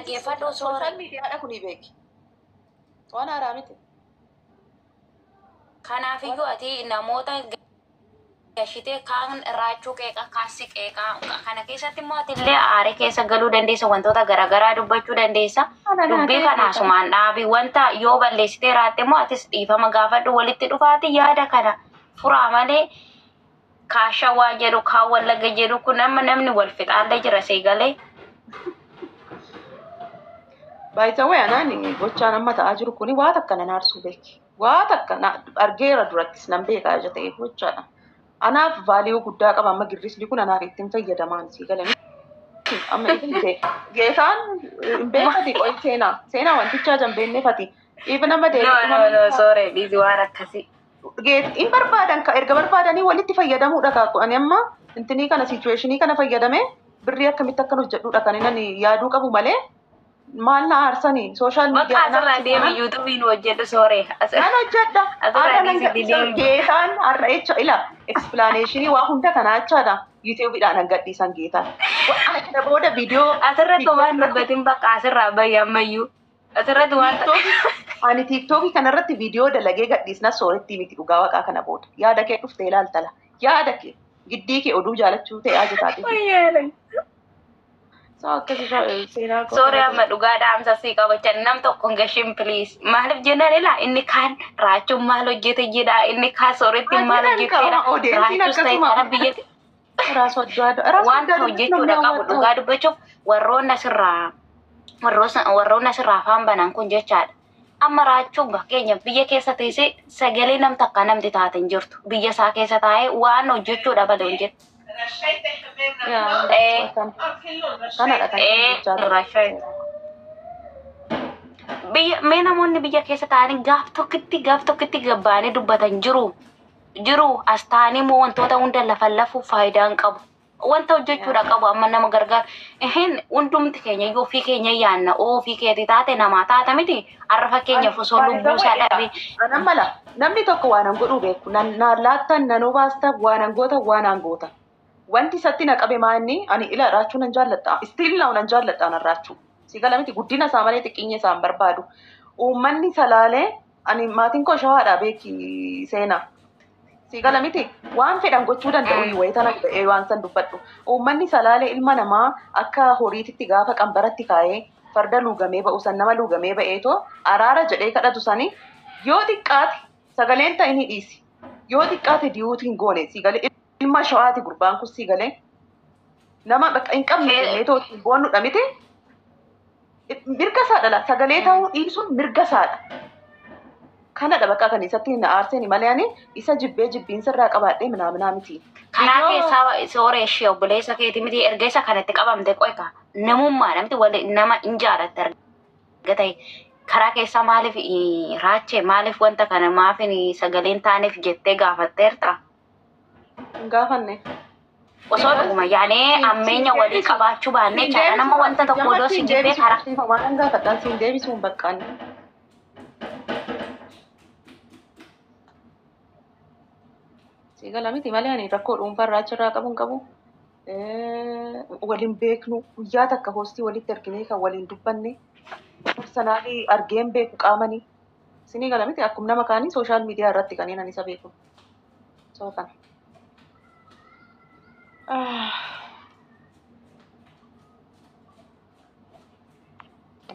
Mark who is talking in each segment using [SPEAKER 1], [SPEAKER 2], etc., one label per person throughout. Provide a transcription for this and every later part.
[SPEAKER 1] Dhaggeeffadhu
[SPEAKER 2] Social
[SPEAKER 1] soore.
[SPEAKER 2] miidiyaadha kuni beeki. Waan haaraa miti.
[SPEAKER 1] Kanaafiyyuu ati namoota gashitee kaan raachuu qeeqaa kaassi qeeqaa kana keessatti immoo ati illee aaree keessa galuu dandeessa, wantoota garaagaraa dubbachuu dandeessa.
[SPEAKER 2] Kana naa
[SPEAKER 1] Dubbii
[SPEAKER 2] ta'e
[SPEAKER 1] kana
[SPEAKER 2] beekaa.
[SPEAKER 1] asumaan dhaabi, wanta yoo balleessitee raatte immoo atis dhiifama gaafadhu, walitti dhufaati yaada kana furaa malee kaashawaa jedhu kaan Wallagga jedhu kun amma namni wal fixaallee jira seegalee.
[SPEAKER 2] By the way, anaan gochaan amma ta'aa jiru kuni waa takka nan aarsuu beeki. Waa takka na argeera durattis nan beekaa ija ta'eef jechaadha. Anaaf value guddaa qaba amma girrisni kun anaaf ittiin fayyadamaan sii galanii. Amma even geetaan hin beekati qoy seenaa seenaa wantichaa jan beennefati. Even amma
[SPEAKER 1] No,
[SPEAKER 2] deebi'uma
[SPEAKER 1] no, no, sorry, dhiisi waan akkasii.
[SPEAKER 2] In barbaadan ka erga barbaadanii walitti fayyadamuudha kaakku. Ani amma intinii kana situationii kana fayyadame birrii akkamitti akkan hojjedhuudha kan inni yaaduu qabu malee maal na aarsanii social
[SPEAKER 1] Bakka
[SPEAKER 2] miidiyaa na
[SPEAKER 1] asirraa
[SPEAKER 2] aarsu
[SPEAKER 1] deemi
[SPEAKER 2] kanaan
[SPEAKER 1] yuutuubiin hojjedhu soore.
[SPEAKER 2] nan hojjedha.
[SPEAKER 1] Asirraa
[SPEAKER 2] Har'a nan
[SPEAKER 1] dhiisi
[SPEAKER 2] gadhiisa
[SPEAKER 1] deemi.
[SPEAKER 2] geetaan har'a jecha ila explanationii waa hunda kanaa jechaadha. YouTubeidhaan nan gadhiisan geetaan. Ana kana booda viidiyoo
[SPEAKER 1] Asirratti
[SPEAKER 2] TikTok
[SPEAKER 1] waan
[SPEAKER 2] irratti
[SPEAKER 1] dubbatin bakka asirraa bahi ammayyuu. Asirratti waan
[SPEAKER 2] TikTokii ani TikTokii kanarratti viidiyoo dalagee gadhiisna soorettii miti dhugaa waqaa kana booda. Yaada kee dhuftee ilaaltala. Yaada kee giddii kee oduu jaalachuu ta'e aja taate.
[SPEAKER 1] Wayyaana.
[SPEAKER 2] So akkasi seenaa koo
[SPEAKER 1] Soore
[SPEAKER 2] kana
[SPEAKER 1] amma
[SPEAKER 2] ta'e.
[SPEAKER 1] dhugaa dhaamsa sii qabachaa nam tokko hin gashin please. Maaliif jennaan ilaa inni kaan raachuun maal hojjete jedha, inni kaan soorettiin
[SPEAKER 2] Haa
[SPEAKER 1] maal
[SPEAKER 2] jedhan
[SPEAKER 1] hojjetteedha.
[SPEAKER 2] qaba odeessiin
[SPEAKER 1] Raachuus ta'e
[SPEAKER 2] akkasuma.
[SPEAKER 1] kana biyya
[SPEAKER 2] Raas waddaadha. Raas
[SPEAKER 1] wanta
[SPEAKER 2] waddaadha namni
[SPEAKER 1] hojjechuudha qabu
[SPEAKER 2] hawwata.
[SPEAKER 1] dhugaa dubbachuuf warroonni asirraa afaan banan kun jechaadha. Amma raachuun fakkeenya biyya keessa teessee sagalee nam takka namti taate hin jirtu. Biyya isaa keessa taa'ee waan hojjechuudha malee hojjetu.
[SPEAKER 2] Yaa
[SPEAKER 1] Ee,
[SPEAKER 2] kanadha kan inni
[SPEAKER 1] ee,
[SPEAKER 2] jechaa ture.
[SPEAKER 1] raashaa. Biyya mee namoonni biyya keessa taa'anii gaaf tokkitti gabbaanii dubbatan jiru. Jiru as taa'anii immoo wantoota hunda lafa lafuuf faayidaa hin qabu. Wanta hojjechuudha qabu amma nama gargaara. Ihin hundumti keenya iyyuu ofii keenya yaanna. Oo ofii keetii taate namaa taata miti. Har'a
[SPEAKER 2] Ani
[SPEAKER 1] fakkeenyaaf osoo
[SPEAKER 2] by the
[SPEAKER 1] lubbuu isaa
[SPEAKER 2] way ila
[SPEAKER 1] dhabe.
[SPEAKER 2] anan mala namni tokko waan an godhuu beeku nan naan laattan nan obaasta waan an goota waan an goota. Wanti isatti na qabe maanni ani ila raachuu nan jaalladha. Still now nan jaalladha nan raachuu. Si gala miti guddina isaa malee xiqqeenya isaa hin barbaadu. Uummanni salaalee ani maatiin koo shawaadha beeki seenaa. Si gala miti waan fedhan gochuu danda'u wayii tana ba'ee waan san dubbadhu. Uummanni salaalee ilma namaa akka horiititti gaafa qambaratti kaa'ee farda luugamee ba'u san nama luugamee ba'eetoo araara jedhee kadhatu sani yoo xiqqaate sagaleen ta'e ni dhiisi. Yoo xiqqaate diyuuti hin goone si galee ilma shawaati gurbaan kun si galee nama bakka hin qabne jennee too ittiin boonnudha miti. Mirga isaa dhala sagalee ta'uu dhiisuun mirga isaadha. Kanadha bakka kan isatti na aarseen malee ani isa jibbee jibbiinsa irraa qabaadhee minaaminaa miti.
[SPEAKER 1] Karaa
[SPEAKER 2] Viidiyoo
[SPEAKER 1] keessaa sooree ishee obboleessa keeti miti erga isa kanatti qabamte qoyka namummaa namti wali nama hin jaalatte arga ta'e karaa keessaa maaliif raachee maaliif wanta kana maaf sagaleen taaneef jettee gaafatteerta.
[SPEAKER 2] Hin gaafanne.
[SPEAKER 1] Osoo
[SPEAKER 2] Because
[SPEAKER 1] dhuguma yaanee
[SPEAKER 2] siin
[SPEAKER 1] ammeenya walii
[SPEAKER 2] deebisu
[SPEAKER 1] qabaachuu baannee
[SPEAKER 2] siin
[SPEAKER 1] jechaadha
[SPEAKER 2] deebisu
[SPEAKER 1] nama wanta tokko odoo
[SPEAKER 2] jamatti
[SPEAKER 1] si
[SPEAKER 2] hin
[SPEAKER 1] jibbee
[SPEAKER 2] deebisu
[SPEAKER 1] karaa.
[SPEAKER 2] siif waan gaafadhaan siin deebisuun baqqaan. Si gala miti malee ani rakkoo dhuunfaa irraa achirraa qabu hin qabu. Waliin beeknu guyyaa takka hoostii walitti arginee kan waliin dubbanne personally argeen beeku qaamanii. Sinii gala miti akkuma nama kaanii social miidiyaa irratti kanneen ani isa beeku. So kana.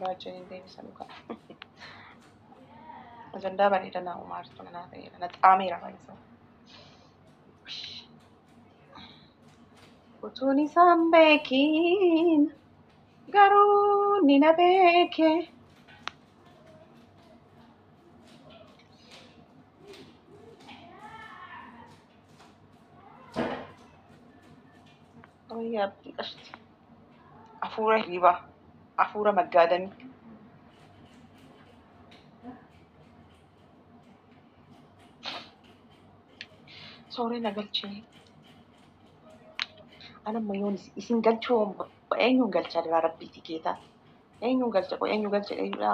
[SPEAKER 2] Raajaan hin deebisan kana. Ajandaa bareeda naa uumaa jirtu naa ta'eera na xaameera baay'isa. Utuun isaan beekin garuu ni na beeke. Wayyaa abdii qashti. Hafuura hirribaa. Hafuura maggaadamii. Sooree na galchee. Anamma yoon isin galchuu eenyuun galcha diraa rabbiiti geetaa. Eenyuun galcha qoy eenyu galcha eenyudha.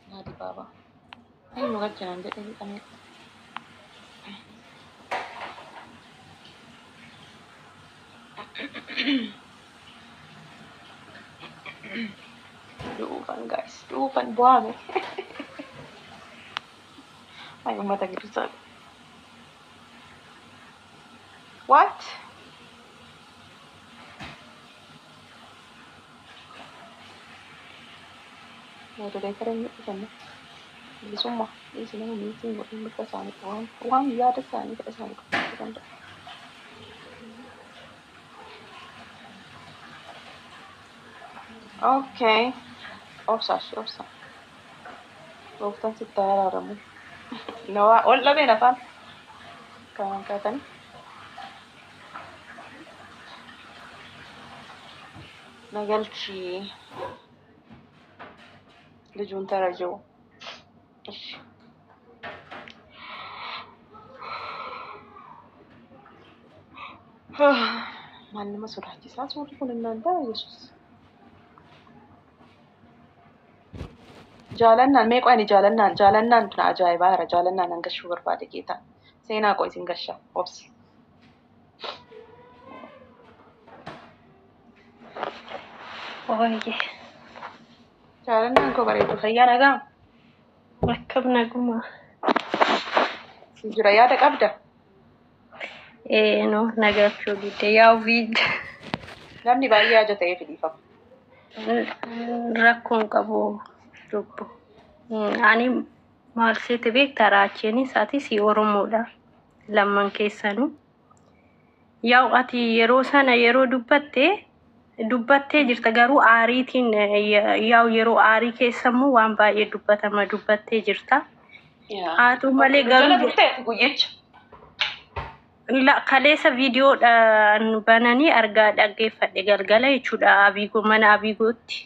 [SPEAKER 2] Naa dibaabaa. Eenyu galcha naan jedhee jedhamee. Nan bu'aame. Ay, uummata gidduu. What? Moderator inni dhufanne. Bilisummaa dhiisi nama miitiin godhin mirga isaanii waan waan yaada isaanii fedha isaanii qabaachuu danda'u. Okay. Obsa ishee obsa. Gooftaan sitti haa araaramu. Nawaa ol dhabeen afaan. Kanaan kaatanii. Nagalchii. ልጁን ተረጂው። እሺ ማንም sodaachisaa suurri kun እናንተ ኢየሱስ jaalannaan mee qo'ani jaalannaan jaalannaan tun ajaa'ibaa jira jaalannaan an gashuu barbaade geeta seenaa qo'e isin gasha obsi.
[SPEAKER 3] Ooyye,
[SPEAKER 2] Jaalannaan koo bareedu fayyaa nagaa
[SPEAKER 3] akkam naguma.
[SPEAKER 2] Jira yaada qabda.
[SPEAKER 3] No, nagachuu didde yaa'u viid
[SPEAKER 2] Namni baay'ee haja ta'eef dhiifama.
[SPEAKER 3] Rakkoon qabu lubbu. Ani maal seete beektaa raacheenis atis Oromoodha lamman keessanuu. Yaa'u ati yeroo sana yeroo dubbatte dubbattee jirta garuu aariitiin yaa'u yeroo aarii keessammoo waan baay'ee dubbatama dubbattee jirta. Haa ta'u malee
[SPEAKER 2] Jala
[SPEAKER 3] garuu
[SPEAKER 2] turteeti guyyicha.
[SPEAKER 3] La kaleessa viidiyoodhaan bananii argaa dhaggeeffadhe galgala jechuudha Abiigoo mana Abiigootti.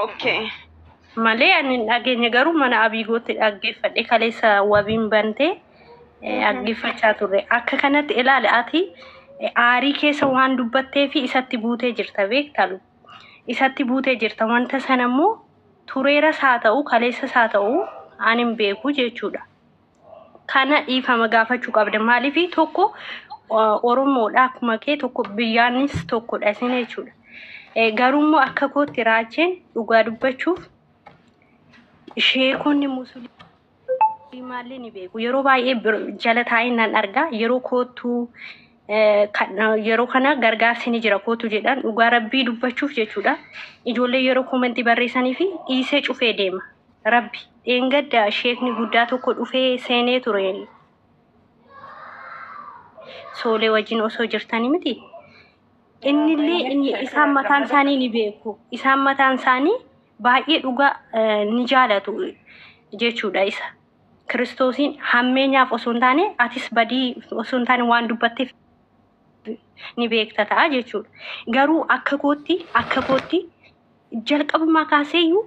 [SPEAKER 2] Okay.
[SPEAKER 3] Malee ani hin dhageenye garuu mana Abiigootti dhaggeeffadhe kaleessa wabiin bantee dhaggeeffachaa turre. Akka kanatti ilaali ati aarii keessa waan dubbattee fi isatti buutee jirta beektaa lu. Isatti buutee jirta wanta sana immoo tureeras haa ta'u kaleessas haa ta'u ani hin beeku jechuudha. Kana dhiifama gaafachuu qabda. Maaliif tokko Oromoodha akkuma kee tokko biyyaanis tokkodha isin jechuudha. Garuu immoo akka kootti raacheen dhugaa dubbachuuf sheekonni musliimaallee ni beeku. Yeroo baay'ee jala taa'ee nan argaa yeroo koottuu yeroo kana gargaarsi ni jira kootu jedhan dhugaa rabbii dubbachuuf jechuudha. Ijoollee yeroo koomentii barreessanii fi dhiisee cufee deema. Rabbi dheengadda sheekni guddaa tokko dhufee seenee ture. Soolee wajjin osoo jirtanii miti. Innillee inni isaan mataan isaanii ni beeku. Isaan mataan isaanii baay'ee dhugaa ni jaalatu jechuudha isa. Kiristoosiin hammeenyaaf osoo hin taane atis badii osoo hin taane waan dubbatteef ni beekta ta'a jechuudha. Garuu akka kootti jalqabumaa kaaseeyyuu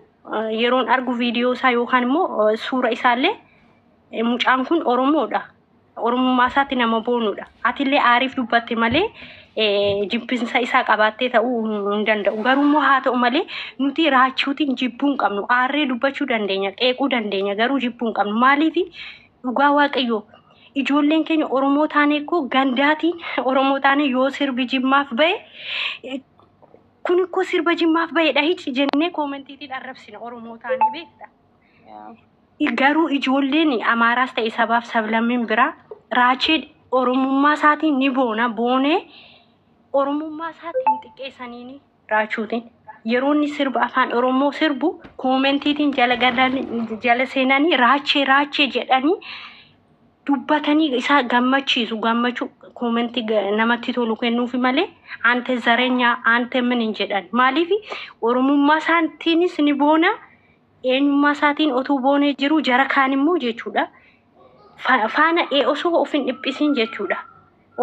[SPEAKER 3] yeroon argu viidiyoo isaa yookaan immoo suura isaallee mucaan kun Oromoodha. Oromummaa isaatti nama boonudha. Atillee aariif dubbatte malee jibbinsa isaa qabaattee ta'uu hin danda'u. Garuu immoo haa ta'u malee nuti raachuutiin jibbuu hin qabnu. Aarree dubbachuu dandeenya, qeequu dandeenya garuu jibbuu hin qabnu. Maaliif dhugaa Waaqayyoo ijoolleen keenya Oromoo taanee koo gandaatiin Oromoo taanee yoo sirbi jimmaaf ba'e kun ikkoo sirba jimmaaf ba'edha hici jennee koomentiitiin arrabsina Oromoo taanee beekta. Garuu ijoolleen Amaaraas ta'e sabaaf sablammiin biraa raachee Oromummaa isaatiin ni boona boonee Oromummaa isaatiin xiqqeessaniini raachuutiin. Yeroo inni sirba afaan Oromoo sirbu koomentiitiin jala galanii jala seenanii raachee raachee jedhanii dubbatanii isaa gammachiisu gammachuu koomentii namatti tolu kennuufi malee ante ዘረኛ አንተ ምን hin jedhan. Maaliif Oromummaa isaatiinis ni boona eenyummaa isaatiin otuu boonee jiru jara kaan immoo jechuudha. Faana osoo of hin dhiphisiin jechuudha.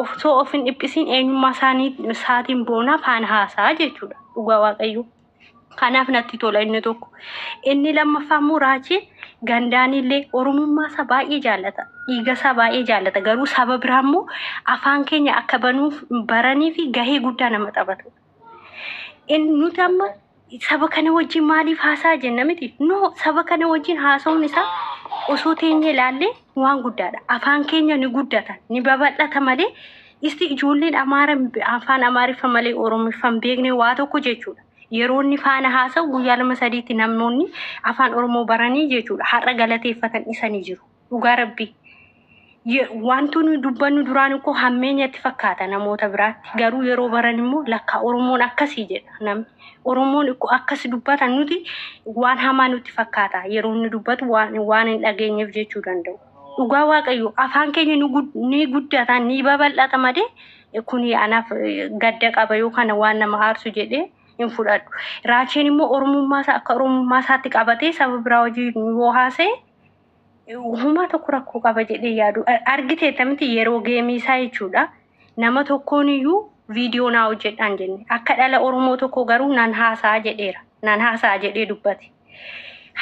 [SPEAKER 3] Osoo of hin dhiphisiin eenyummaa isaanii isaatiin boonaa faana haasaa jechuudha. Dhugaa Waaqayyoo. Kanaaf natti tola inni tokko. Inni lammaffaa immoo raacheen gandaanillee Oromummaa isaa baay'ee jaallata. Dhiiga isaa baay'ee jaallata. Garuu saba biraa immoo afaan keenya akka banuuf baranii fi gahee guddaa nama taphatu. Inni nuti amma saba kana wajjin maaliif haasaa jenna miti? No, saba kana wajjin haasa'uun isaa osoo teenyee ilaallee waan guddaadha. Afaan keenya ni guddata, ni babal'ata malee isti ijoolleen Amaara afaan Amaariffa malee Oromiffa hin beekne waa tokko jechuudha. Yeroo inni faana haasa'u guyyaa lama sadiitti namoonni afaan Oromoo baranii jechuudha. Har'a galateeffatan isa ni jiru. Dhugaa rabbii. Wanti nuyi dubbannu duraan ikkoo hammeenyatti fakkaata namoota biraatti. Garuu yeroo baran immoo lakka Oromoon akkasii jedha namni. Oromoon ikkoo akkas dubbata nuti waan hamaa nutti fakkaata. Yeroo inni dubbatu waan hin dhageenyeef jechuu danda'u. Dhugaa Waaqayyo afaan keenya ni guddata ni babal'ata malee kuni anaaf gadda qaba yookaan waan nama aarsu jedhee hin fudhadhu. Raacheen immoo Oromummaa isaa akka Oromummaa isaatti qabatee saba biraa wajjin yoo haasa'e humaa tokko rakkoo qaba jedhee yaadu. Argiteetta miti yeroo geemii isaa jechuudha. Nama tokkoon iyyuu viidiyoo naa hojjedhaan jenne. Akka dhala Oromoo tokko garuu nan haasa'a jedheera. Nan haasa'a jedhee dubbate.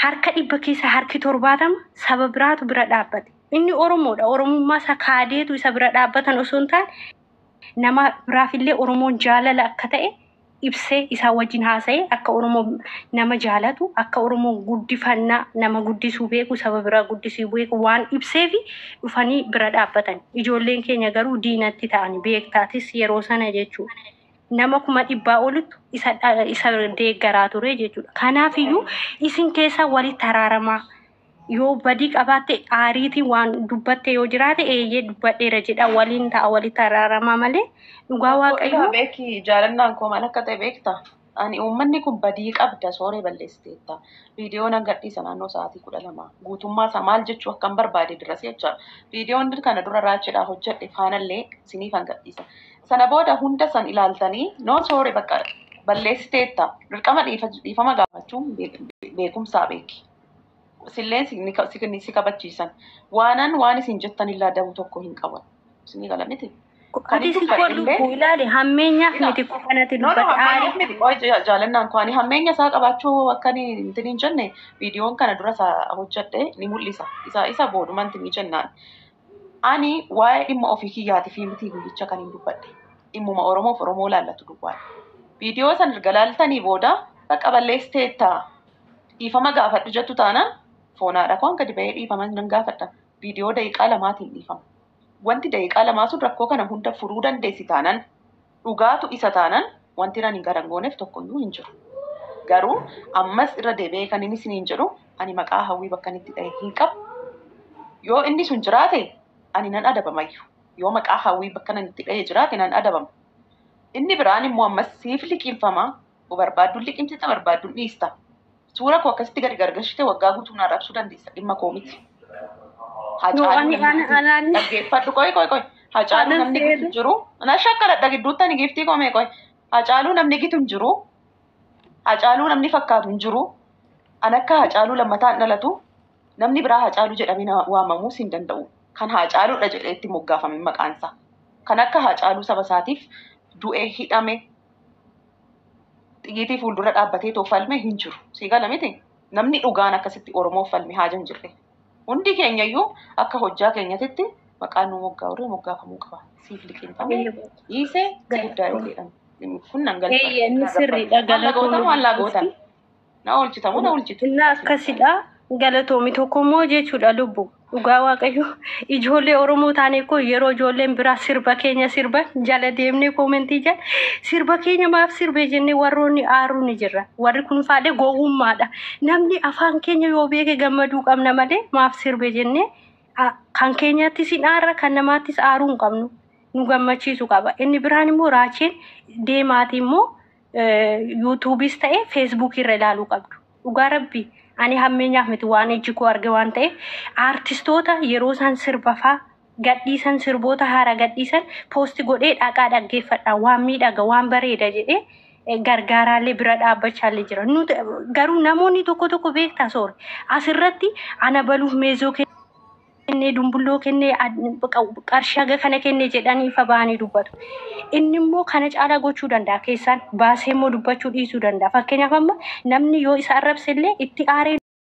[SPEAKER 3] Harka 100 keessa harki 70 saba biraatu bira dhaabbate. Inni Oromoodha. Oromummaa isaa kaadeetu isa bira dhaabbatan osoo hin taane nama biraafillee Oromoon jaalala akka ta'e ibsee isaa wajjin haasa'ee akka Oromoon nama jaalatu, akka Oromoon guddifannaa nama guddisuu beeku, saba biraa guddisuu beeku waan ibseefi dhufanii bira dhaabbatan. Ijoolleen keenya garuu diinatti ta'an beektaatis yeroo sana jechuudha. Nama 100,000 olittu isa deeggaraa ture jechuudha. Kanaafiyyuu isin keessaa walitti araaramaa. Yoo badii qabaatte aariitiin waan dubbatte yoo jiraate eeyyee dubbadheera jedha waliin ta'a walitti araaramaa malee dhugaa
[SPEAKER 2] Ilaa
[SPEAKER 3] Waaqayyoo.
[SPEAKER 2] beeki jaalannaan koo maal akka ta'e beekta. Ani uummanni kun badii qabda sooree balleessiteetta. Viidiyoon an gadhiisa naannoo sa'aatii 12 guutummaa isaa maal jechuu akkan barbaade dirasee jecha. Viidiyoon kana dura raacheedhaa hojjedhe faanallee isiniif an gadhiisa. Sana booda hunda san ilaaltanii noo sooree bakka balleessiteetta. Dirqama dhiifama gaafachuun beekumsaa beeki. Silleen si kabachiisan. Waanan waan isin jettan illaa dabu tokko hin qaban. Isinii gala miti. Kan
[SPEAKER 3] Ati si
[SPEAKER 2] dubbadhe
[SPEAKER 3] koo
[SPEAKER 2] illee
[SPEAKER 3] lubbuu ilaali hammeenyaaf
[SPEAKER 2] Ila.
[SPEAKER 3] miti koo kanatti
[SPEAKER 2] No, no,
[SPEAKER 3] dubbate
[SPEAKER 2] hammeenyaaf
[SPEAKER 3] aarii.
[SPEAKER 2] miti. Qoy jaalannaan koo ani hammeenya isaa qabaachuu akka inni hin hin jenne viidiyoon kana dura isaa hojjedhe ni mul'isa. Isa boodumanti ni jennaan. Ani waa'ee dhimma ofii kiyyaatii fi miti guyyicha kan hin dubbadhe. Dhimmuma Oromoof Oromoo laallatu duwwaadha. Viidiyoo san erga laaltanii booda bakka balleessiteetta. Dhiifama gaafadhu jettu taanaan foonaadha koon gadi ba'ee dhiifama nan gaafadha. Viidiyoo daqiiqaa lamaatiin dhiifama. Wanti daqiiqaa lamaa sun rakkoo kana hunda furuu dandeessi taanaan dhugaatu isa taanaan wanti ani garangooneef tokkoyyuu hin jiru. Garuu ammas irra deebi'ee kan inni isiniin jedhu ani maqaa hawwii bakka inni itti dha'e hin qabu. Yoo inni sun jiraate ani nan adabamayyuu. Yoo maqaa hawwii bakka inni itti dha'e jiraate nan adabama. Inni biraan immoo ammas siif liqimfama. Barbaadduun liqimsita barbaadduun dhiista. Suura koo akkasitti gadi gargashite waggaa guutuu na arrabsuu dandeessa dhimma koo miti.
[SPEAKER 3] Yoo
[SPEAKER 2] Hacaaluu
[SPEAKER 3] ani
[SPEAKER 2] namni
[SPEAKER 3] ana
[SPEAKER 2] gitu
[SPEAKER 3] anaan
[SPEAKER 2] dhaggeeffadhu qoy qoy qoy. Hacaaluu
[SPEAKER 3] anan
[SPEAKER 2] namni gitu
[SPEAKER 3] seetu.
[SPEAKER 2] hin jiru. Na shakkaladha gidduutti ani giiftii koomee qoy. Hacaaluu namni gitu hin jiru. Hacaaluu namni fakkaatu hin jiru. An akka Hacaaluu lammataan dhalatu namni biraa Hacaaluu jedhamee na waamamuus hin danda'u. Kan Hacaaluudha jedhee itti moggaafame maqaansaa. Kan akka Hacaaluu saba isaatiif du'ee hidhame xiyyiitii fuuldura dhaabbatee too falme hin jiru. Sii gala miti? Namni dhugaan akkasitti Oromoof falme haaja hin jirre. Hundi keenyayyuu akka hojjaa keenyatitti maqaan nu moggaa'uree moggaafamuu qaba. Siif liqimfame dhiisee si guddaa yoo jedhame. Kun nan galfadha.
[SPEAKER 3] Eeyyee inni sirriidha
[SPEAKER 2] Maal gootan
[SPEAKER 3] galatoomi.
[SPEAKER 2] maal gootan? Na oolchitamu na oolchitu.
[SPEAKER 3] Inni akkasidha galatoomi tokko immoo jechuudha lubbu. Dhugaa Waaqayyo ijoollee Oromoo taane koo yeroo ijoolleen biraa sirba keenya sirban jala deemnee koomentii jala sirba keenya maaf sirbee jennee warroonni aaruu ni jirra. Warri kun faalee gowwummaadha. Namni afaan keenya yoo beeke gammaduu qabna malee maaf sirbe jennee kan keenyattis hin aarra kan namaattis aaruu hin qabnu. Nu gammachiisu qaba. Inni biraan immoo raacheen deemaati immoo yuutuubis ta'e feesbuukii irra ilaaluu qabdu. Dhugaa rabbi ani hammeenyaaf miti waan ijji koo arge waan ta'eef aartistoota yeroo isaan sirba faa gadhiisan sirboota haaraa gadhiisan poosti godhee dhaqaa dhaggeeffadha waan miidhaga waan bareeda jedhee gargaaraallee bira dhaabbachaallee jira. Nuti garuu namoonni tokko tokko beektaa soore asirratti ana baluuf meezoo kennee dumbulloo kennee qarshii haga kana kennee jedhanii ifa ba'anii dubbatu. Inni immoo kana caalaa gochuu danda'a keessaan baasee immoo dubbachuu dhiisuu danda'a. Fakkeenyaaf amma namni yoo isa arrabse illee itti aaree